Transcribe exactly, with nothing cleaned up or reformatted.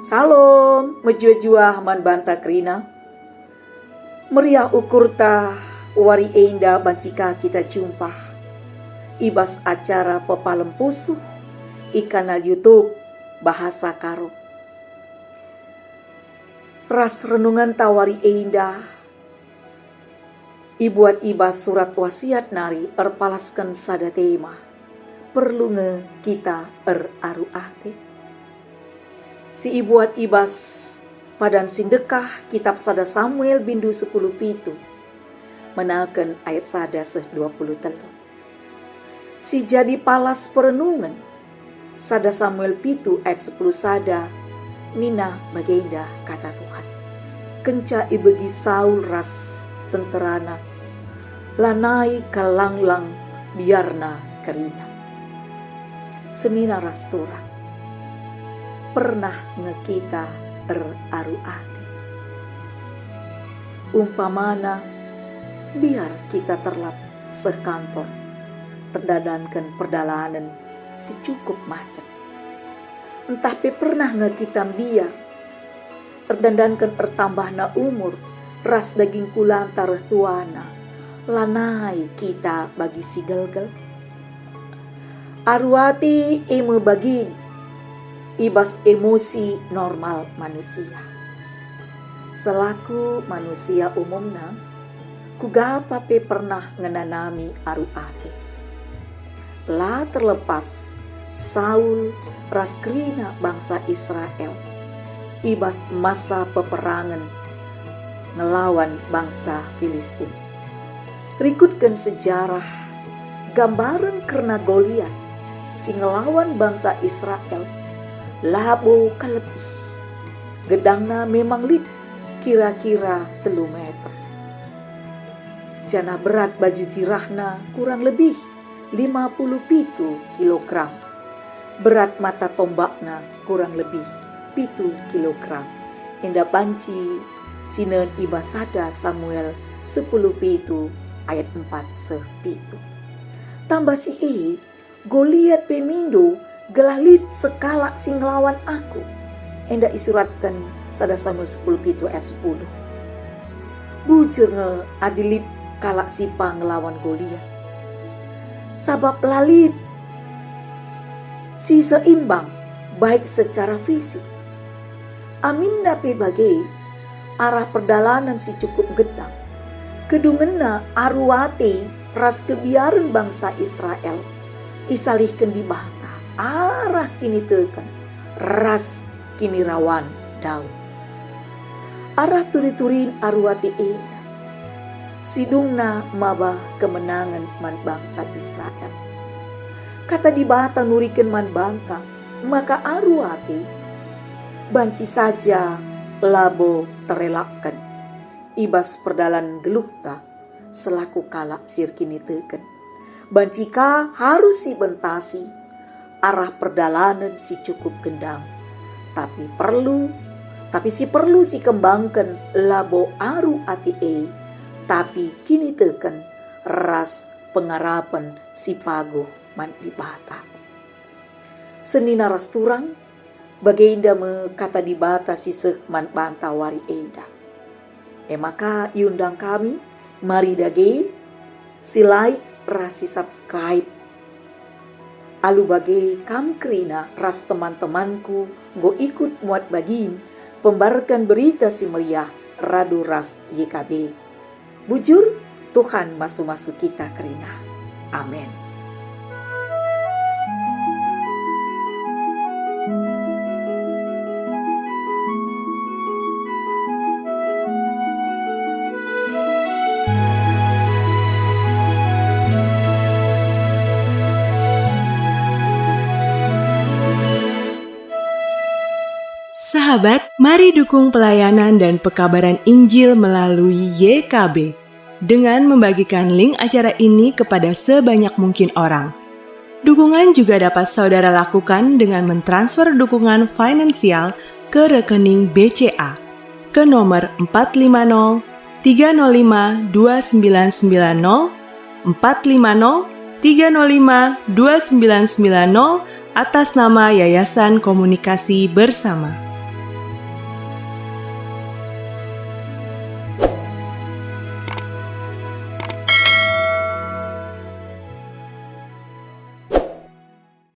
Shalom, mejuah-juah man banta kerina. Meriah ukurta wari enda banci ka kita jumpa i bas acara Pepalem Pusuh i kanal YouTube Bahasa Karo. Ras renungenta wari enda, ibuat i bas surat wasiat nari erpalasken sada tema, perlu nge kita eraru ate. Si ibuat i bas padan si ndekah kitap sada Samuel bindu sepuluh pitu, menaken ayat sada seh dua puluh telu. Si jadi palas perenungen, sada Samuel pitu ayat sepuluh sada, nina bagenda kata Tuhan. Kenca ibegi Saul ras tenterana, lanai kal langlang biarna kerina. Senina ras turang, pernah nge kita eraru ate? Umpamana, biar kita terlat seh kantor, erdandanken perdalanen si cukup macet. Ntah pe pernah nge kita mbiar, erdandanken ertambahna umur ras daging kulanta reh tuana, lanai kita bagi si gelgel? Aru ate e me bagin i bas emosi normal manusia. Selaku manusia umumna, kuga pe pernah ngenanami aru ate. La terlepas Saul ras kerina bangsa Israel i bas masa peperangen ngelawan bangsa Filistin. Rikutken sejarah, gambaren kerna Goliat si ngelawan bangsa Israel labo kal lebih. Gedangna memang lit kira-kira telu meter. Janah berat baju jirahna kurang lebih lima puluh pitu kilogram. Berat mata tombakna kurang lebih pitu kilogram. Enda banci sinen i bas sada Samuel sepuluh pitu ayat empat seh pitu. Tambah si e, Goliat pe mindo gelah lit sekalak si ngelawan aku. Enda isuratken sada Samuel sepuluh pitu ayat sepuluh. Bujur nge adi lit kalak si pa ngelawan Goliat. Sabap la lit si seimbang, baik secara fisik. Aminna pe bage, arah perdalanen si cukup gedang. Kedungenna aru ate ras kebiaren bangsa Israel isalihken Dibata arah kiniteken ras kinirawan Daud. Arah turi-turin aru ate enda, si dungna maba kemenangen man bangsa Israel. Kata Dibata nuriken man banta maka aru ate banci saja labo terelakken i bas perdalan geluhta selaku kalak si erkiniteken. Banci ka harus sibentasi arah perdalanen si cukup gendang. Tapi perlu, tapi si perlu sikembangken labo aru ate e, tapi kiniteken ras pengarapen si paguh man Dibata. Senina ras turang, bagenda me Kata Dibata si seh man banta wari enda. E maka iundang kami, mari dage, si like ras si subscribe. Alu bage kam kerina ras teman-temanku enggo ikut muat bagin pembarken Berita Si Meriah radu ras Y K B. Bujur, Tuhan masu-masu kita kerina. Amen. Sahabat, mari dukung pelayanan dan pekabaran Injil melalui Y K B dengan membagikan link acara ini kepada sebanyak mungkin orang. Dukungan juga dapat saudara lakukan dengan mentransfer dukungan finansial ke rekening B C A ke nomor empat lima nol tiga nol lima dua sembilan sembilan nol, empat lima nol tiga nol lima dua sembilan sembilan nol atas nama Yayasan Komunikasi Bersama.